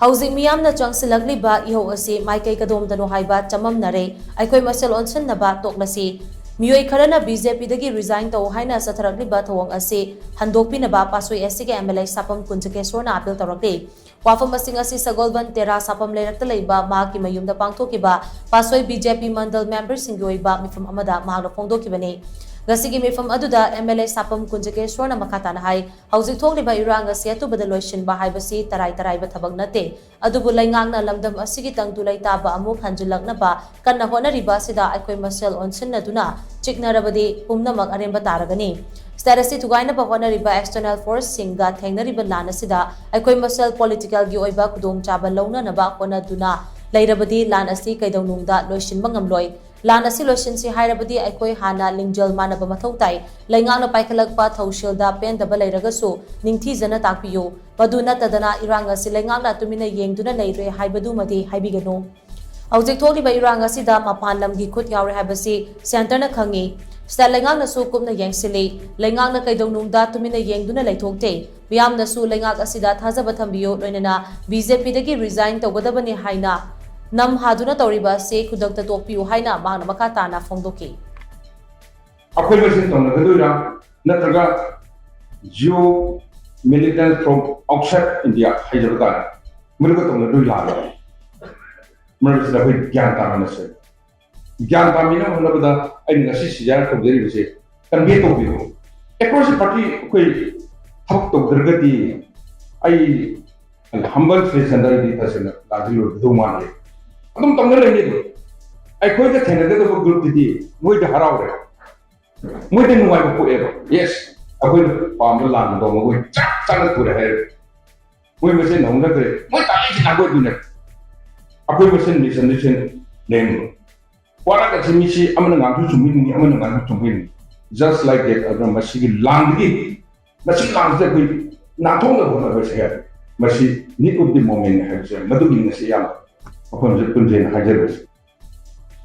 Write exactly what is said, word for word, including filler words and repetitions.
ꯍꯧꯖꯤꯛ ꯃꯤꯌꯥꯝꯅ ꯆꯪꯁꯤꯜꯂꯛꯂꯤꯕ ꯏꯍꯧ ꯑꯁꯤ ꯃꯥꯏꯀꯩ ꯀꯗꯣꯝꯗꯅꯣ ꯍꯥꯏꯕ ꯆꯃꯝꯅꯔꯦ꯫ ꯑꯩꯈꯣꯏ ꯃꯁꯦꯜ ꯑꯣꯟꯁꯤꯟꯅꯕ ꯇꯣꯛꯂꯁꯤ꯫ ꯃꯤꯑꯣꯏ ꯈꯔꯅ ꯕꯤ ꯖꯦ ꯄꯤꯗꯒꯤ resign ꯇꯧ ꯍꯥꯏꯅ ꯆꯠꯊꯔꯛꯂꯤꯕ ꯊꯧꯑꯣꯡ ꯑꯁꯤ ꯍꯟꯗꯣꯛꯄꯤꯅꯕ ꯄꯥꯁꯣꯏ ꯑꯦꯁ ꯁꯤꯒꯤ ꯑꯦꯝ ꯑꯦꯜ ꯑꯦ ꯁꯥꯄꯝ ꯀꯨꯟꯖꯀꯦꯁꯣꯔꯅ ꯑꯄꯤꯜ ꯇꯧꯔꯛꯂꯤ꯫ ꯋꯥꯐꯝ ꯑꯁꯤꯡ ꯑꯁꯤ ꯁꯒꯣꯜꯕꯟ ꯇꯦꯔꯥ ꯁꯥꯄꯝ ꯂꯩꯔꯛꯇ ꯂꯩꯕ ꯃꯍꯥꯛꯀꯤ ꯃꯌꯨꯝꯗ ꯄꯥꯡꯊꯣꯛꯈꯤꯕ ꯄꯥꯁꯣꯏ ꯕꯤ ꯖꯦ ꯄꯤ ꯃꯟꯗꯜ ꯃꯦꯝꯕꯔꯁꯤꯡꯒꯤ ꯑꯣꯏꯕ ꯃꯤꯐꯝ ꯑꯃꯗ ꯃꯍꯥꯛꯅ ꯐꯣꯡꯗꯣꯛꯈꯤꯕꯅꯤ꯫ ꯉꯁꯤꯒꯤ ꯃꯤꯐꯝ ꯑꯗꯨꯗ ꯑꯦꯝ ꯑꯦꯜ ꯑꯦ ꯁꯥꯄꯝ ꯀꯨꯟꯖꯀꯦꯁꯣꯔꯅ ꯃꯈꯥ ꯇꯥꯅ ꯍꯥꯏ, ꯍꯧꯖꯤꯛ ꯊꯣꯛꯂꯤꯕ ꯏꯔꯥꯡ ꯑꯁꯤ ꯑꯊꯨꯕꯗ ꯂꯣꯏꯁꯤꯟꯕ ꯍꯥꯏꯕꯁꯤ ꯇꯔꯥꯏ ꯇꯔꯥꯏꯕ ꯊꯕꯛ ꯅꯠꯇꯦ꯫ ꯑꯗꯨꯕꯨ ꯂꯩꯉꯥꯛꯅ ꯂꯝꯗꯝ ꯑꯁꯤꯒꯤ ꯇꯪꯗꯨ ꯂꯩꯇꯥꯕ ꯑꯃꯨꯛ ꯍꯟꯖꯤꯜꯂꯛꯅꯕ ꯀꯟꯅ ꯍꯣꯠꯅꯔꯤꯕ ꯑꯁꯤꯗ ꯑꯩꯈꯣꯏ ꯃꯁꯦꯜ ꯑꯣꯟꯁꯤꯟꯅꯗꯨꯅ ꯆꯤꯛꯅꯔꯕꯗꯤ ꯄꯨꯝꯅꯃꯛ ꯑꯔꯦꯝꯕ ꯇꯥꯔꯒꯅꯤ꯫ State ꯑꯁꯤ ꯊꯨꯒꯥꯏꯅꯕ ꯍꯣꯠꯅꯔꯤꯕ external force ꯁꯤꯡꯒ ꯊꯦꯡꯅꯔꯤꯕ ꯂꯥꯟ ꯑꯁꯤꯗ ꯑꯩꯈꯣꯏ ꯃꯁꯦꯜ political ꯒꯤ ꯑꯣꯏꯕ ꯈꯨꯗꯣꯡꯆꯥꯕ ꯂꯧꯅꯅꯕ ꯍꯣꯠꯅꯗꯨꯅ ꯂꯩꯔꯕꯗꯤ ꯂꯥꯟ ꯑꯁꯤ ꯀꯩꯗꯧꯅꯨꯡꯗ ꯂꯣꯏꯁꯤꯟꯕ ꯉꯝꯂꯣꯏ꯫ ꯂꯥꯟ ꯑꯁꯤ ꯂꯣꯏꯁꯤꯟꯁꯤ ꯍꯥꯏꯔꯕꯗꯤ ꯑꯩꯈꯣꯏ ꯍꯥꯟꯅ ꯂꯤꯡꯖꯦꯜ ꯃꯥꯟꯅꯕ ꯃꯊꯧ ꯇꯥꯏ꯫ ꯂꯩꯉꯥꯛꯅ ꯄꯥꯏꯈꯠꯂꯛꯄ ꯊꯧꯁꯤꯜꯗ ꯄꯦꯟꯗꯕ ꯂꯩꯔꯒꯁꯨ ꯅꯤꯡꯊꯤꯖꯅ ꯇꯥꯛꯄꯤꯌꯨ꯫ ꯃꯗꯨ ꯅꯠꯇꯗꯅ ꯏꯔꯥꯡ ꯑꯁꯤ ꯂꯩꯉꯥꯛꯅ ꯇꯨꯃꯤꯟꯅ ꯌꯦꯡꯗꯨꯅ ꯂꯩꯔꯦ ꯍꯥꯏꯕꯗꯨꯃꯗꯤ ꯍꯥꯏꯕꯤꯒꯅꯨ꯫ ꯍꯧꯖꯤꯛ ꯊꯣꯛꯂꯤꯕ ꯏꯔꯥꯡ ꯑꯁꯤꯗ ꯃꯄꯥꯟ ꯂꯝꯒꯤ ꯈꯨꯠ ꯌꯥꯎꯔꯦ ꯍꯥꯏꯕꯁꯤ centre ꯅ ꯈꯪꯏ꯫ State ꯂꯩꯉꯥꯛꯅꯁꯨ ꯀꯨꯞꯅ ꯌꯦꯡꯁꯤꯜꯂꯤ꯫ ꯂꯩꯉꯥꯛꯅ ꯀꯩꯗꯧꯅꯨꯡꯗ ꯇꯨꯃꯤꯟꯅ ꯌꯦꯡꯗꯨꯅ ꯂꯩꯊꯣꯛꯇꯦ꯫ ꯃꯤꯌꯥꯝꯅꯁꯨ ꯂꯩꯉꯥꯛ ꯑꯁꯤꯗ ꯊꯥꯖꯕ ꯊꯝꯕꯤꯌꯨ, ꯂꯣꯏꯅꯅ ꯕꯤ ꯖꯦ ꯄꯤꯗꯒꯤ resign ꯇꯧꯒꯗꯕꯅꯤ ꯍꯥꯏꯅ ꯅꯝꯍꯥꯗꯨꯅ ꯇꯧꯔꯤꯕ ꯑꯁꯤ ꯈꯨꯗꯛꯇ ꯇꯣꯛꯄꯤꯌꯨ ꯍꯥꯏꯅ ꯃꯍꯥꯛꯅ ꯃꯈꯥ ꯇꯥꯅ ꯐꯣꯡꯗꯣꯛꯈꯤ꯫ ꯑꯩꯈꯣꯏ ꯃꯁꯦꯟ ꯇꯧꯅꯒꯗꯣꯏꯔꯥ, ꯅꯠꯇ꯭ꯔꯒ geo militants from outside India ꯍꯥꯏꯖꯕ ꯇꯥꯔꯦ, ꯃꯗꯨꯒ ꯇꯧꯅꯗꯣꯏ ꯂꯥꯜꯂꯦ? ꯃꯔꯝꯁꯤꯗ ꯑꯩꯈꯣꯏ ꯒ꯭ꯌꯥꯟ ꯇꯥꯃꯤꯟꯅꯁꯦ꯫ ꯒ꯭ꯌꯥꯟ ꯇꯥꯃꯤꯟꯅꯕ ꯍꯣꯠꯅꯕꯗ ꯑꯩꯅ ꯉꯁꯤ ꯁꯤꯖꯥꯔ ꯇꯧꯖꯔꯤꯕꯁꯦ convey ꯇꯧꯕꯤꯌꯨ꯫ Approach party ꯑꯩꯈꯣꯏ ꯊꯕꯛ ꯇꯧꯗ꯭ꯔꯒꯗꯤ ꯑꯩ humble suggestion ꯗ ꯑꯩꯗꯤ ꯇꯁꯦꯡꯅ ꯂꯥꯟꯁꯤ ꯂꯣꯏꯒꯗꯧ ꯃꯥꯟꯗꯦ꯫ ꯑꯗꯨꯝ ꯇꯧꯅ ꯂꯩꯅꯤ꯫ ꯑꯗꯨ ꯑꯩꯈꯣꯏꯒ ꯊꯦꯡꯅꯒꯗꯕ group ꯇꯨꯗꯤ ꯃꯣꯏꯗ ꯍꯔꯥꯎꯔꯦ, ꯃꯣꯏꯗ ꯅꯨꯡꯉꯥꯏꯕ ꯄꯣꯛꯑꯦꯕ꯫ Yes, ꯑꯩꯈꯣꯏꯅ ꯄꯥꯝꯕ ꯂꯥꯟꯗꯣ ꯃꯈꯣꯏ ꯆꯞ ꯆꯥꯅ ꯊꯨꯔꯦ ꯍꯥꯏꯔꯦ꯫ ꯃꯣꯏ ꯃꯁꯦꯟ ꯅꯧꯅꯈ꯭ꯔꯦ, ꯃꯣꯏ ꯇꯥꯛꯏꯁꯤꯅ ꯑꯩꯈꯣꯏꯗꯨꯅꯦ꯫ ꯑꯩꯈꯣꯏ ꯃꯁꯦꯟ misunderstanding ꯂꯩꯍꯟꯕ꯫ ꯋꯥꯔꯛ ꯑꯁꯤ ꯃꯤꯁꯤ ꯑꯃꯅ ꯉꯥꯡꯁꯨ ꯆꯨꯝꯃꯤꯅꯤ, ꯑꯃꯅ ꯉꯥꯡꯁꯨ ꯆꯨꯝꯃꯤꯅꯤ꯫ Just like that, ꯑꯗꯨꯅ ꯃꯁꯤꯒꯤ ꯂꯥꯟꯗꯒꯤ, ꯃꯁꯤ ꯂꯥꯟꯁꯤꯗ ꯑꯩꯈꯣꯏ ꯅꯥꯟꯊꯣꯛꯅꯕ ꯍꯣꯠꯅꯕꯁꯦ ꯃꯁꯤ need of the moment ꯍꯥꯏꯕꯁꯦ ꯃꯗꯨꯒꯤ ꯉꯁꯤ ꯌꯥꯝ ꯃꯐꯝꯁꯦ ꯄꯨꯟꯁꯦꯅ ꯍꯥꯏꯖꯔꯤꯕꯁꯦ꯫